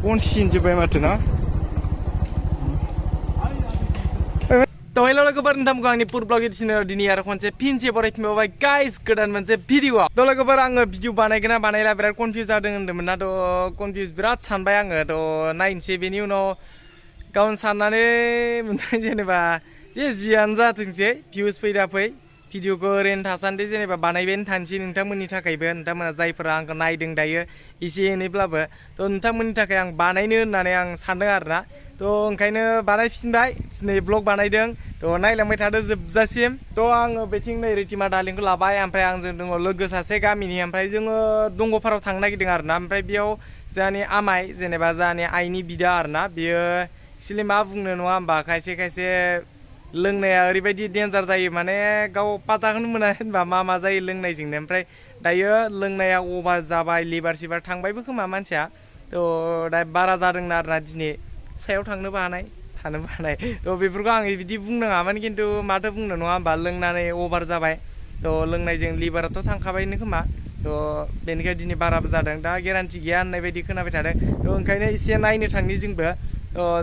बनसिनजोब्बाय माथो ना तो हेलो लोगोफोर नोंथांमोनखौ आंनि फुड ब्लग एडिशनाव दिनै आरो खनसे फिनसे बरायफिनबावबाय गाइस गोदान मोनसे भिडिअ तो लोगोफोर आङो भिडिअ बानायगोन ना बानायला बिराद कनफिउज जादों होन्दोंमोन ना थ' कनफिउज बिराद सानबाय आङो थ' नायनोसै बेनि उनाव गावनो साननानै मोनबाय जेनेबा जे जियानो जाथोंसै भिउस फैदा फै भिडिअखौ ओरैनो थासान्दि जेनेबा बानायबायानो थानोसै नोंथांमोननि थाखायबो नोंथांमोना जायफोरा आंखौ नायदों दायो एसे एनैब्लाबो थ' नोंथांमोननि थाखाय आं बानायनो होननानै आं सानदों आरोना थ' ओंखायनो बानायफिनबाय दिनै ब्लग बानायदों थ' नायलांबाय थादो जोबजासिम थ' आङो बेथिं नै रैथिमा दालिंखौ लाबाय ओमफ्राय आंजों दङ लोगो सासे गामिनि ओमफ्राय जोङो दंग'फाराव थांनो नागिरदों आरोना ओमफ्राय बेयाव जोंहानि आमाइ जेनेबा जोंहानि आइनि बिदा आरोना बियो एक्सुवेलि मा बुंनो नङा होमबा खायसे खायसे लोंनाया ओरैबायदि डेन्जार जायो माने गाव पाताखौनो मोना होनबा मा जायो लोंनायजोंनो ओमफ्राय दायो लोंनाया अभार जाबाय लिभार सिभार थांबायबो खोमा मानसिया थ' दा बारा जादोंना आरोना दिनै सायाव थांनोबो हानाय थानोबो हानाय थ' बेफोरखौ आं बिदि बुंनाङामोन खिन्थु माथो बुंनो नङा होमबा लोंनानै अभार जाबाय थ' लोंनायजों लिभाराथ' थांखाबायनो खोमा थ' बेनिखायनो दिनै बाराबो जादों दा गेरान्टि गैया होननाय बायदि खोनाबाय थादों थ' ओंखायनो एसे नायनो थांनि जोंबो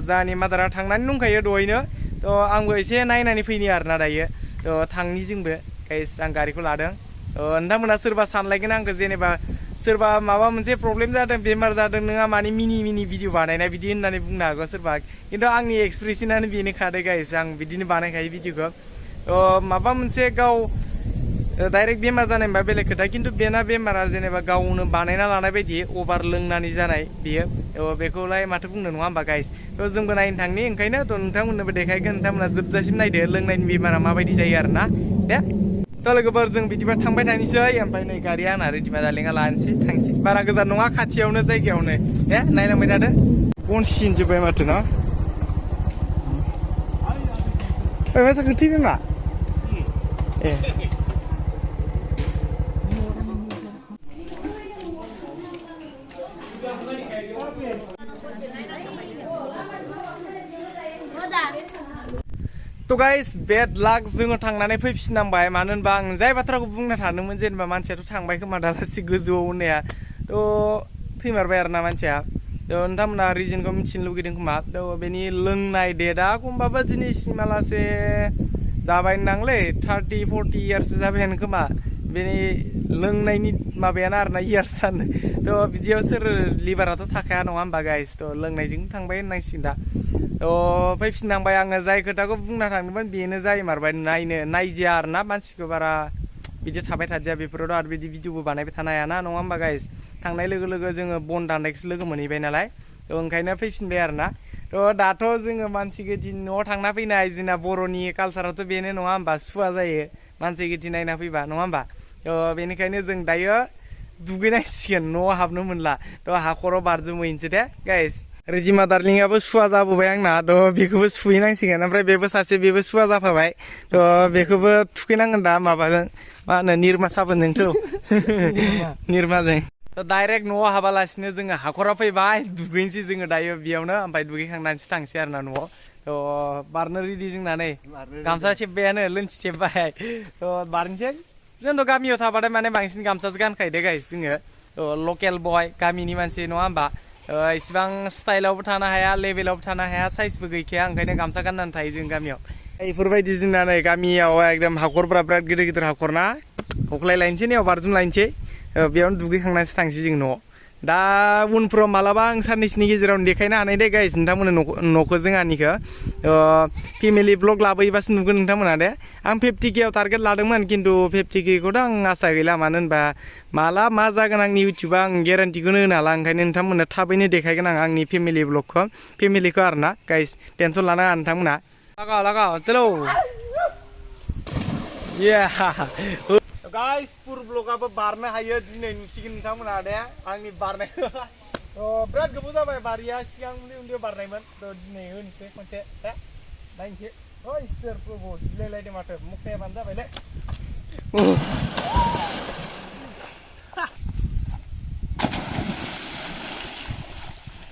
जोंहानि मादारा थांनानै दंखायो दहायनो थ' आंबो एसे नायनानै फैनि आरोना दायो थ' थांनि जोंबो गाइस आं गारिखौ लादों नोंथांमोना सोरबा सानलायगोन आंखौ जेनेबा सोरबा माबा मोनसे प्रब्लेम जादों बेमार जादों नोंहा माने मिनि भिडिअ बानायनाय बिदि होननानै बुंनो हागौ सोरबा खिन्थु आंनि एक्सप्रेसनानो बेनो खादो गाइस आं बिदिनो बानायखायो भिडिअखौ माबा मोनसे गाव डाइरेक्ट बेमार जानाय होनबा बेलेग खोथा खिन्थु बेना बेमारा जेनेबा गावनो बानायना लानाय बायदि अभार लोंनानै जानाय बियो बेखौलाय माथो बुंनो नङा होमबा गाइस थ' जोंबो नायनो थांनि ओंखायनो थ' नोंथांमोननोबो देखायगोन नोंथांमोना जोबजासिम नायदो लोंनायनि बेमारा माबायदि जायो आरोना दे थ' लोगोफोर जों बिदिबा थांबाय थानोसै ओमफ्राय नै गारिया आंना रैथिमा दालिंआ लानोसै थांसै बारा गोजान नङा खाथियावनो जायगायावनो दे नायलांबाय थादो बनसिनजोब्बाय माथो ना मा जाखो थैबाय मा ए थ' गाइस बेड लाक जोङो थांनानै फैफिननांबाय मानो होनबा आं जाय बाथ्राखौ बुंनो थांदोंमोन जेनेबा मानसियाथ' थांबाय खोमा दालासि गोजौआव होननाया थ' थैमारबाय आरोना मानसिया थ' नोंथांमोना रिजनखौ मिथिनो लुगैदों खोमा थ' बेनि लोंनाय डेटआ खमबाबो दिनैसिमालासे जाबायनोदांलै 30-40 इयार्ससो जाबायानो खोमा बेनि लोंनायनि माबायानो आरोना इयार्सआनो थ' बिदियाव सोर लिभाराथ' थाखाया नङा होमबा गाइस थ' लोंनायजों थांबाय होननांसिगोन दा थ' फैफिननांबाय आङो जाय खोथाखौ बुंना थांदोंमोन बेनो जायमारबाय नायजिया आरोना मानसिखौ बारा बिदि थाबाय थाजाया बेफोरावथ' आरो बिदि भिडिअबो बानायबाय थानो हायाना नङा होमबा गाइस थांनाय लोगो लोगो जोङो बन दाननायखौसो लोगो मोनहैबाय नालाय थ' ओंखायनो फैफिनबाय आरोना थ' दाथ' जोङो मानसि गोथि न'आव थांना फैनाय जोंना बर'नि कालसारावथ' बेनो नङा होमबा सुवा जायो मानसि गोथि नायना फैबा नङा होमबा थ' बेनिखायनो जों दायो दुगैनांसिगोन न'आव हाबनो मोनला थ' हाखराव बारजुमहैनोसै दे गाइस रैथिमा दार्लिंआबो सुवा जाबोबाय आंना थ' बेखौबो सुहैनांसिगोन ओमफ्राय बेबो सासे बेबो सुवा जाफाबाय थ' बेखौबो थुखैनांगोन दा माबाजों मा होनो निरमा साबोनजोंथ' निरमाजों थ' डाइरेक्ट न'आव हाबालासिनो जोङो हाखराव फैबाय दुगैनोसै जोङो दायो बेयावनो ओमफ्राय दुगैखांनानैसो थांसै आरोना न'आव थ' बारनो रेडि जोंना नै गामसा सेबबायानो लोनथि सेबबाय थ' बारनोसै जोंथ' गामियाव थाबाथाय माने बांसिन गामसासो गानखायो दे गाइस जोङो लकेल बय गामिनि मानसि नङा होमबा इसिबां स्टाइलावबो थानो हाया लेभेलावबो थानो हाया साइजबो गैखाया ओंखायनो गामसा गाननानै थायो जों गामियाव बेफोरबायदि जोंना नै गामियाव एकदम हाखरफ्रा बिराद गिदिर गिदिर हाखर ना हख्लाय लायनोसै ने बारजुम लायनोसै बेयावनो दुगैखांनानैसो थांसै जों न'आव दा उनफ्राव मालाबा आं साननैसोनि गेजेरावनो देखायनो हानाय दे गाइस नोंथांमोननो न'खौ जोंहानिखौ फेमिलि ब्लग लाबोयोबासो नुगोन नोंथांमोना दे आं 50K आव टारगेट लादोंमोन खिन्थु 50K खौथ' आं आसा गैला मानो होनबा माला मा जागोन आंनि इउटुबा आं गेरान्टिखौनो होनो हाला ओंखायनो नोंथांमोननो थाबैनो देखायगोन आं आंनि फेमिलि ब्लगखौ फेमिलिखौ आरोना गाइस टेनसन लानाङा नोंथांमोना लागा चलो गाइस फुर ब्लगाबो बारनो हायो दिनै नुसिगोन नोंथांमोना दे आंनि बारनायखौ बिराद गोबाव जाबाय बारिया सिगां उन्दै बारनायमोन थ' दिनै होनोसै खनसे दे नायनोसै इसोर प्रभु गिलायलायदों माथो मुखायाबानो जाबायलै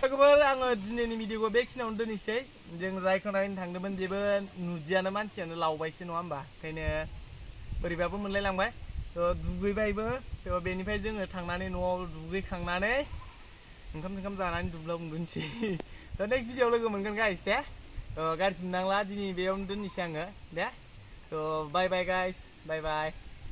लोगोफोर आङो दिनैनि भिडिअखौ बेखिनियावनो दोननोसै जों जायखौ नायनो थांदोंमोन जेबो नुदियानो मानसियानो लावबायसो नङा होमबा ओंखायनो बोरैबाबो मोनलायलांबाय थ' दुगैबायबो थ' बेनिफ्राय जोङो थांनानै न'आव दुगैखांनानै ओंखाम जानानै दुब्लियाव उन्दुनोसै दा नेक्स्ट भिडिअ लोगो मोनगोन गाइस दे गाज्रि मोननांला दिनै बेयावनो दोननोसै आङो दे थ' बाय गाइस बाय